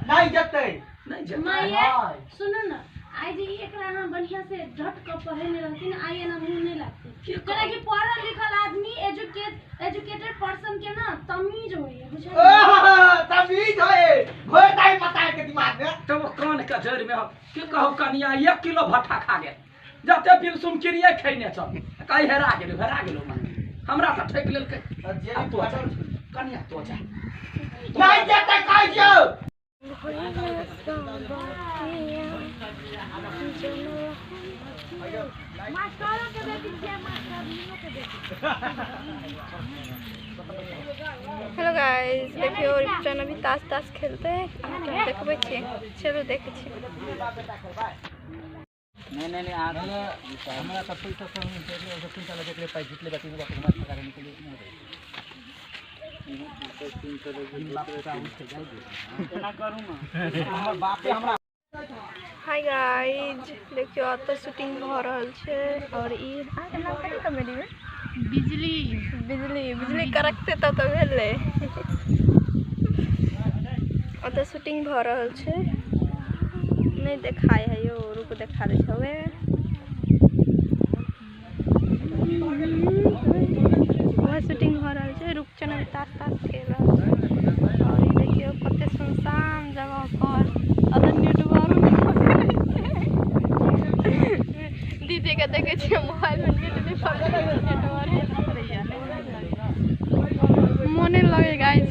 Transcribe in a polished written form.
नहीं जेतै। नहीं जेतै। माये सुनू ना, आइ जे एकरा अहाँ बढ़िया से डट के पढ़ेने रहथिन, आइ एना मुँह नहीं लागतै। जेना कि पढ़ल लिखल आदमी एजुकेटेड पर्सन के ना तमीज होइए, बुझलियै? तमीज होए, होए ताई पता है के दिमाग में। तब कान के जड़ में हम की कहू कनिया, 1 किलो भट्ठा खा गेल, जते बिलसुम किरिए खैने छल, कहीं हेरा गेलौ, हेरा गेलौ मां। हमरा तऽ ठकि लेलकै। जे तो जा कनिया, तो जा। नहीं जेतै कहै छियौ। मास्टरो के बेटी छियै, मास्टरनियो के बेटी। हेलो गाइस, देखियो रिप्टन अभी ताश ताश खेलते हैं, अहाँ देखबै छियै, चलू देखै छियै। नहीं नहीं नहीं, आज हमरा सब पैसा सब नहीं चाहिए, और तीन साल के पाई जीतले बाकी में बाकी हमारे सरकार निकले नहीं एना करू ना हमर बापे हमरा। हाय गाइस, देखियो अतऽ शूटिंग भऽ रहल छै और ई अहाँके नाम कथी कॉमेडी में? बिजली। बिजली, बिजली कड़कते तब तऽ भेलै। अतऽ शूटिंग भऽ रहल छै, नहीं देखाय है यो, रुक देखा दै छौ। वह शूटिंग भऽ रहल छै, रुकचन अभी ताश ताश खेल रहल छै। और ई देखियौ कते सुनसान जगह पर अतऽ नेटवर्क नहि पकड़ै छै। दीदी के देखै छियै मोबाइल में नेट नहि पकड़ै छै, नेटवर्क मोने लगे गाइस